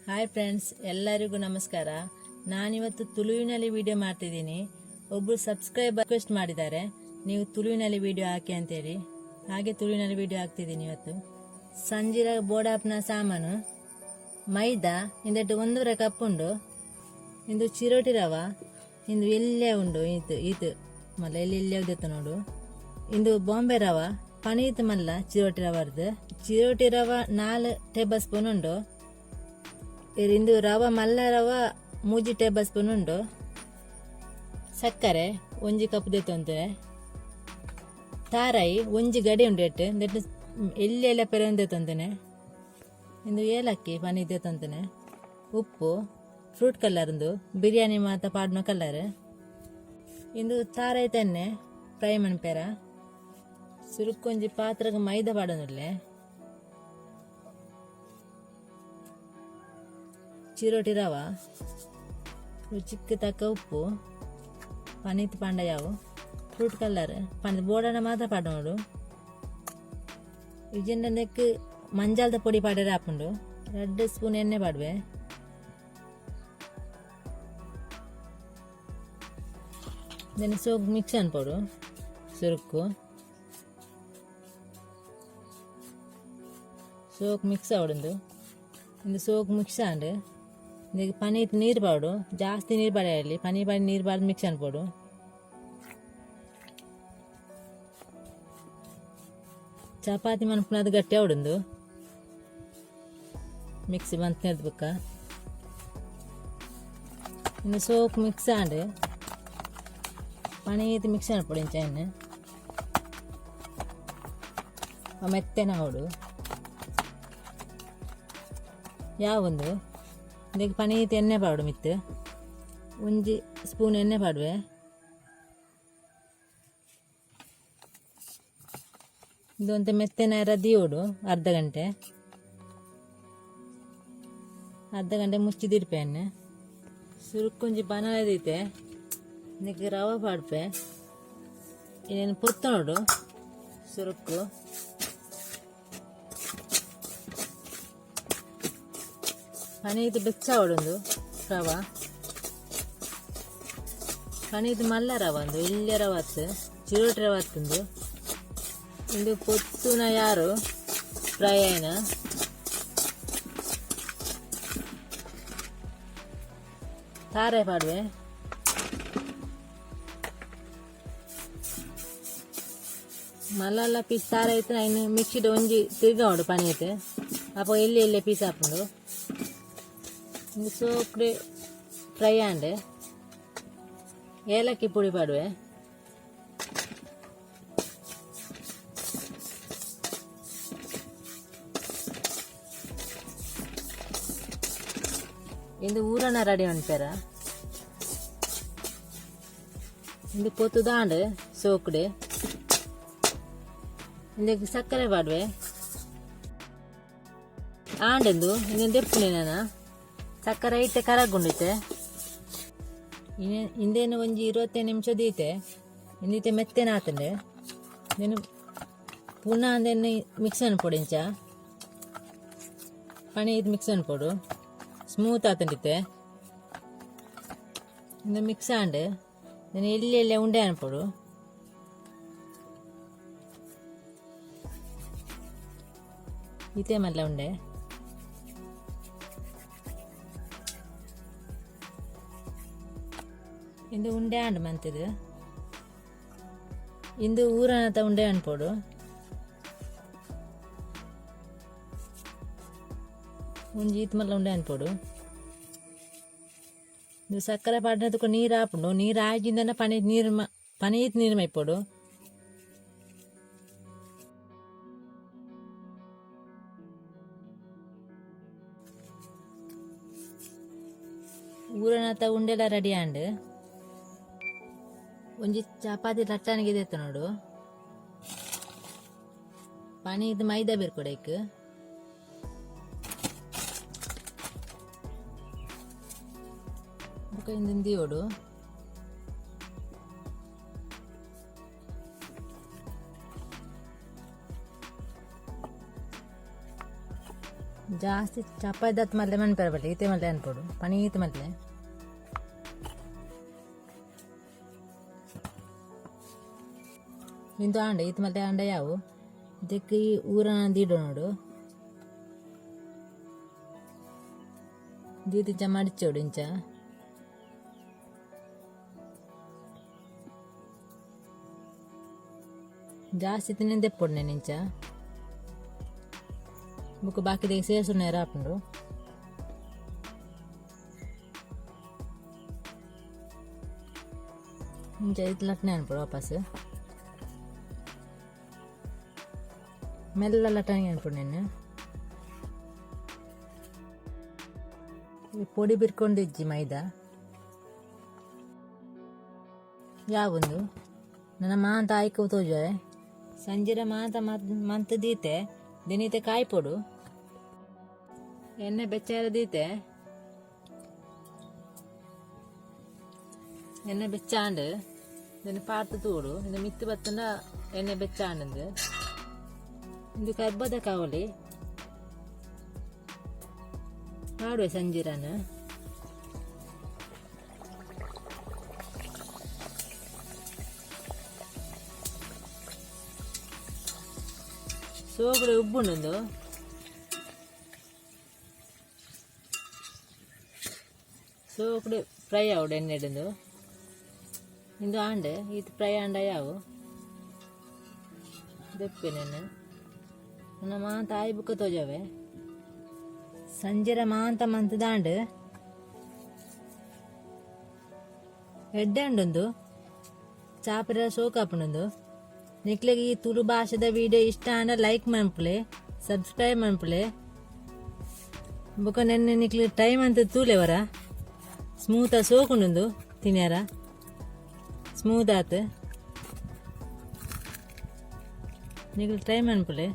Hi friends, ಎಲ್ಲರಿಗೂ ನಮಸ್ಕಾರ. ನಾನಿವತ್ತು ತುಳುವಿನಲ್ಲಿ ವಿಡಿಯೋ ಮಾಡ್ತಿದ್ದೀನಿ. ಒಬ್ಬರು ಸಬ್ಸ್ಕ್ರೈಬರ್ ರಿಕ್ವೆಸ್ಟ್ ಮಾಡಿದ್ದಾರೆ, ನೀವು ತುಳುವಿನಲ್ಲಿ ವಿಡಿಯೋ ಹಾಕಿ ಅಂತೇಳಿ. ಹಾಗೆ ತುಳುವಿನಲ್ಲಿ ವಿಡಿಯೋ ಹಾಕ್ತಿದ್ದೀನಿ ಇವತ್ತು. ಸಂಜಿರ ಬೋಡಾಪ್ನ ಸಾಮಾನು: ಮೈದಾ ಇಂದೆಟ್ಟು 1.5 ಕಪ್ ಉಂಡು. ಇಂದು ಚಿರೋಟಿ ರವ, ಇಂದು ಎಲ್ಲೇ ಉಂಡು ಇದು ಇದು ಮಲ್ಲ ಎಲ್ಲಿ ಎಲ್ಲಿ ನೋಡು. ಇಂದು ಬಾಂಬೆ ರವ ಪನೀತ್ ಮಲ್ಲ ಚಿರೋಟಿ ರವರ್ದು. ಚಿರೋಟಿ ರವ 4 ಟೇಬಲ್ ಸ್ಪೂನ್ ಉಂಡು. ಇಂದು ರವ ಮಲ್ಲ ರವ 3 ಟೇಬಲ್ ಸ್ಪೂನ್ ಉಂಡು. ಸಕ್ಕರೆ 1 ಕಪ್ ದೆತ್ತೊಂತೆ. ತಾರಾಯಿ 1 ಗಡಿ ಉಂಡು ಎಟ್ಟು ದೆಟ್ಟು ಎಲ್ಲಿ ಎಲ್ಲ ಪೆರೆ ದೆತ್ತೊಂತೇನೆ. ಇಂದು ಏಲಕ್ಕಿ ಪನಿ ದೆತ್ತೊಂತೇನೆ. ಉಪ್ಪು, ಫ್ರೂಟ್ ಕಲರ್ ಉಂದು, ಬಿರಿಯಾನಿ ಮಾತ ಪಾಡ್ನ ಕಲರ್. ಇಂದು ತಾರಾಯಿ ತೆನ್ನೆ ಫ್ರೈ ಮನ್ಪೇರ. ಸುರುಕೊಂಜಿ ಪಾತ್ರಗ್ ಮೈದಾ ಪಾಡೊಂದುಲ್ಲೆ. ಚಿರೋಟಿ ರವ, ರುಚಿಕ್ ತಕ್ಕ ಉಪ್ಪು, ಪನೀತ್ ಪಾಂಡ ಯಾವು, ಫ್ರೂಟ್ ಕಲರ್ ಪಂಡ ಬೋಡಣ ಮಾತ್ರ ಪಾಡೋಡು. ಇಜಿಂಡ ನೆಕ್ ಮಂಜಾಲ್ದ ಪೊಡಿ ಪಾಡರೆ ಆಪುಂಡು. 2 ಸ್ಪೂನ್ ಎಣ್ಣೆ ಪಾಡುವೆ. ದೆನ್ ಸೋಕ್ ಮಿಕ್ಸ್ ಅನ್ಪೋಡು. ಸುರುಕ್ಕು ಸೋಕ್ ಮಿಕ್ಸ್ ಆವಡುಂದು. ಇಂದು ಸೋಕ್ ಮಿಕ್ಸ್ ಆಂಡ್ ಇಂದೆಗ್ ಪನೀತ್ ನೀರು ಪಾಡು. ಜಾಸ್ತಿ ನೀರು ಪಾಡಲಿ, ಪನೀರ್ ಪಾಡಿ ನೀರು ಪಾಡ್ದು ಮಿಕ್ಸ್ ಅನ್ಪೋಡು. ಚಪಾತಿ ಮನ್ಪುನದು ಗಟ್ಟಿ ಆವಡುಂದು. ಮಿಕ್ಸಿ ಮಂತ್ನೇದು ಬೊಕ್ಕ ಇನ್ನು ಸೋಕ್ ಮಿಕ್ಸ್ ಆಂಡ್ ಪನೀತ್ ಮಿಕ್ಸ್ ಅನ್ಪೊಡು. ಇಂಚ ಮೆತ್ತೆನ ಆವಡು ಯಾವೊಂದು. ಇಂದೆಗ್ ಪನೀತ್ ಎಣ್ಣೆ ಪಾಡು ಮಿತ್ತು. 1 ಸ್ಪೂನ್ ಎಣ್ಣೆ ಪಾಡುವೆ. ಇದು ಮೆತ್ತೆನ ದೀವೊಡು ಅರ್ಧ ಗಂಟೆ. ಅರ್ಧ ಗಂಟೆ ಮುಚ್ಚಿದಿರ್ಪೆ ಎಣ್ಣೆ. ಸುರುಕೊಂಜಿ ಬನಲೆ ದೀತೆ. ಇಂದೆಕ್ ರವೆ ಪಾಡ್ಪೆ. ಇನ್ನೇನು ಪೊತ್ತೊನೊಡು ಸುರುಕ್ಕು. ಪನೀತ್ ಬೆಚ್ಚ ಆವೊಡುಂದು ರವ. ಪನೀತ್ ಮಲ್ಲ ರವ ಉಂದು, ಎಲ್ಯ ರವ ಅತ್ತ್, ಚಿರೋಟಿ ರವ ಅತ್ತುಂದು. ಇಂದು ಪೊತ್ತುನ ಯಾರು ಫ್ರೈ ಆಯ್ನ. ತಾರೆ ಪಾಡುವೆ. ಮಲ್ಲ ಪೀಸ್ ತಾರೆ ಇತ್ತು ಐನ್ ಮಿಕ್ಸಿಡ್ ಒಂಜಿ ತಿರ್ಗಾವೊಡು ಪನೀತ್. ಅಪ ಎಲ್ಲಿ ಎಲ್ಲಿ ಪೀಸ್ ಆಪುಂಡು. ಇಂದು ಸೋಕ್ಡ್ ಫ್ರೈ ಆಂಡ್. ಏಲಕ್ಕಿ ಪುಡಿ ಪಾಡುವೆ. ಇಂದು ಊರಣ ರೆಡಿ ಮನ್ಪೆರ. ಇಂದು ಪೊತ್ತುದಾಂಡ್ ಸೋಕ್ಡ್. ಇಂದೆಗ್ ಸಕ್ಕರೆ ಪಾಡುವೆ. ಆಂಡೆಂದು ಇಂದೆನ್ ದೆಪ್ಪುನೆ ನನ. ಸಕ್ಕರೆ ಐತೆ ಕರಗುಂಡಿತೆ. ಇಂದೇನು ಒಂಜಿ 25 ನಿಮಿಷ ದೀತೆ. ಇಂದಿತ್ತೆ ಮೆತ್ತೆನ ಆತಂಡೆ. ಇಂದೆನ್ ಪುನಃ ಅಂದೆನ್ ಮಿಕ್ಸ್ ಅನ್ಪೊಡು. ಇಂಚ ಪನೀತ್ ಮಿಕ್ಸ್ ಅನ್ಪೊಡು. ಸ್ಮೂತ್ ಆತಂಡಿತ್ತೆ. ಇಂದು ಮಿಕ್ಸ್ ಆಂಡ್. ಇಂದೆನ್ ಎಲ್ಲಿ ಎಲ್ಲಿ ಉಂಡೆ ಅನ್ಪೊಡು. ಇತ್ತೆ ಮಲ್ಲ ಉಂಡೆ. ಇಂದು ಉಂಡೆ ಆಂಡ್ ಮಂತಿದು. ಇಂದು ಊರನತ ಉಂಡೆ ಅನ್ಪೊಡು. ಒಂಜಿ ಈತ್ ಮಲ್ಲ ಉಂಡೆ ಅನ್ಪೊಡು. ಇಂದು ಸಕ್ಕರೆ ಪಾಡ್ನದಕ್ಕ ನೀರು ಆಪುಂಡು. ನೀರು ಆಜಿಂದನ ಪನೀತ್ ನೀರು ಪನೀತ್ ನೀರು ಮೈಪೊಡು. ಊರನತ ಉಂಡೆಲ ರೆಡಿ ಆಂಡ್. ಒಂಜಿ ಚಪಾತಿ ಲಟ್ಟಣಿಗೆ ದೆತ್ತ ನೋಡು. ಪನೀತ್ ಮೈದಾ ಬೇರ್ಕೊಡೈಕ್. ಬೊಕ ಇಂದೆನ್ ದೀವೊಡು. ಜಾಸ್ತಿ ಚಪಾತಿ ಮಲ್ಲೆ ಮನ್ಪೆರ ಬಲ್ಲಿ, ಈತೆ ಮಲ್ಲೆ ಅನ್ಪೋಡು ಪನೀತ್ ಮಲ್ಲೆ. ಇಂದು ಆಂಡ ಈತ್ ಮಲ್ಲೆ ಆಂಡ ಯಾವು ಇದಕ್ಕೆ ಈ ಊರನ ದೀಡು ನೋಡು. ದೀದಿಂಚ ಮಡಿಚೋಡು ಇಂಚ. ಜಾಸ್ತಿ ತಿನ್ನಿಂದ ದೆಪ್ಪೊಡು నేను ಇಂಚ. ಬೊಕ ಬಾಕಿದ ಸೇರ್ಸುನೇರ ಆಪುಂಡು. ಇಂಚ ಇತ್ ಲಟ್ನೆ ಅನ್ಪೊಡು ವಾಪಸ್. ಮೆಲ್ಲ ಲಟ್ಟಣಿಗೆ ಅನ್ಪೊಡು నేను. ಈ ಪೊಡಿ ಬಿರ್ಕೊಂಡಿಜ್ಜಿ ಮೈದಾ ಯಾವೊಂದು ನನ್ನ ಮಾಂತ ಆಯ್ಕೆ ತೋಜುವೆ. ಸಂಜೆರ ಮಾಂತ ಮಂತ್ ದೀತೆ ದಿನೀತೆ ಕಾಯ್ಪೊಡು. ಎಣ್ಣೆ ಬೆಚ್ಚಾರ ದೀತೆ. ಎಣ್ಣೆ ಬೆಚ್ಚಾಂಡ್ ಇದನ್ನು ಪಾರ್ತು ತೂಡು. ಇನ್ನು ಮಿತ್ತು ಬತ್ತಂಡ ಎಣ್ಣೆ ಬೆಚ್ಚಾಂಡ್. ಇಂದು ಕರ್ಬದ ಕಾವಲಿ ಪಾಡುವೆ ಸಂಜೀರನ. ಸೋಗುಡು ಉಬ್ಬುಂಡು. ಸೋಕುಡು ಫ್ರೈ ಆವಡು ಎಣ್ಣೆಡುಂದು. ಇಂದು ಆಂಡ್ ಈತ್ ಫ್ರೈ ಆಂಡ ಯಾವು ದೆಪ್ಪೆ ನಾನು. ನನ್ನ ಮಾಂತ ಆಯಿ ಬುಕ್ಕ ತೋಜವೆ. ಸಂಜೆರ ಮಾಂತ ಮಂತ್ ದಾಂಡ್ ಎಡ್ಡೆ ಉಂಡೊಂದು ಚಾಪಿರ ಸೋಕಾಪುಂಡೊಂದು. ನಿಕ್ಲೆಗ್ ಈ ತುಳು ಭಾಷೆದ ವಿಡಿಯೋ ಇಷ್ಟ ಆಂಡ ಲೈಕ್ ಮನ್ಪುಲೆ, ಸಬ್ಸ್ಕ್ರೈಬ್ ಮನ್ಪುಲೆ. ಬೊಕ ನೆನ್ನೆ ನಿಕ್ಲೆ ಟೈಮ್ ಅಂತ ತೂಲೆವರ ಸ್ಮೂತ್ ಸೋಕುಂಡುಂದು ತಿನ್ಯಾರ ಸ್ಮೂತ್ ಆತ್. ನಿಕ್ಲೆ ಟ್ರೈ ಮನ್ಪುಲೆ.